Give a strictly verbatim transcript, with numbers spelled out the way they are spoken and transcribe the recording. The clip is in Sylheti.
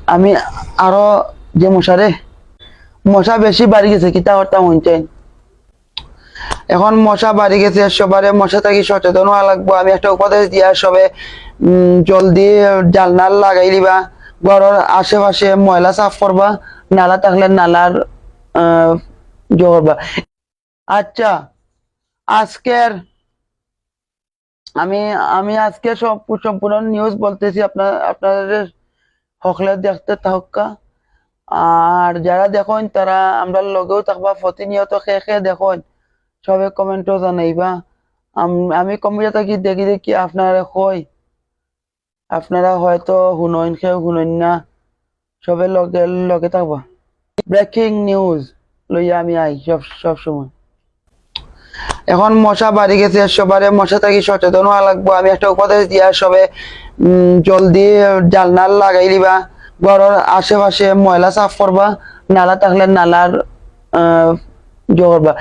আমি আরো যে মশারে, মশা বেশি বাড়ি গেছে, কিতা করতাম হইনছেন। এখন মশা বাড়ি গেছে, সবারে মশা থাকি সচেতন হওয়া লাগবো। আমি একটা উপদেশ দিয়া সবে, উম, জলদি জালনাল লাগাই দিবা, ঘরর আশেপাশে ময়লা সাফ করবা, নালা থাকলে নালার, আহ, ইয়ে করবা। আচ্ছা, আজকের আমি, আমি আজকে সব, সম্পূর্ণ নিউজ বলতেছি, আপনার, আপনারা হকলে দেখতে থাকুক্কা। আর যারা দেখইন, তারা আমরার লগেও থাকবা, প্রতিনিয়ত কে কে দেখইন, সবে কমেন্টও জানাইবা। আম-, আমি কমিটা থাকি দেখি দেখি আপনারা কই, আপনারা হয়তো হুনইন, কেউ হুনইন না, সবে লগে লগে থাকবা। ব্রেকিং নিউজ লইয়া আমি আই সব, সব সময়। এখন মশা বাড়ি গেছে, সবারে মশা থাকি সচেতন হওয়া লাগবো। আমি একটা উপদেশ দিয়া সবে, উম, জলদি জালনাল লাগাই দিবা, ঘরর আশেপাশে ময়লা সাফ করবা, নালা থাকলে নালার, আহ, ইয়ে করবা।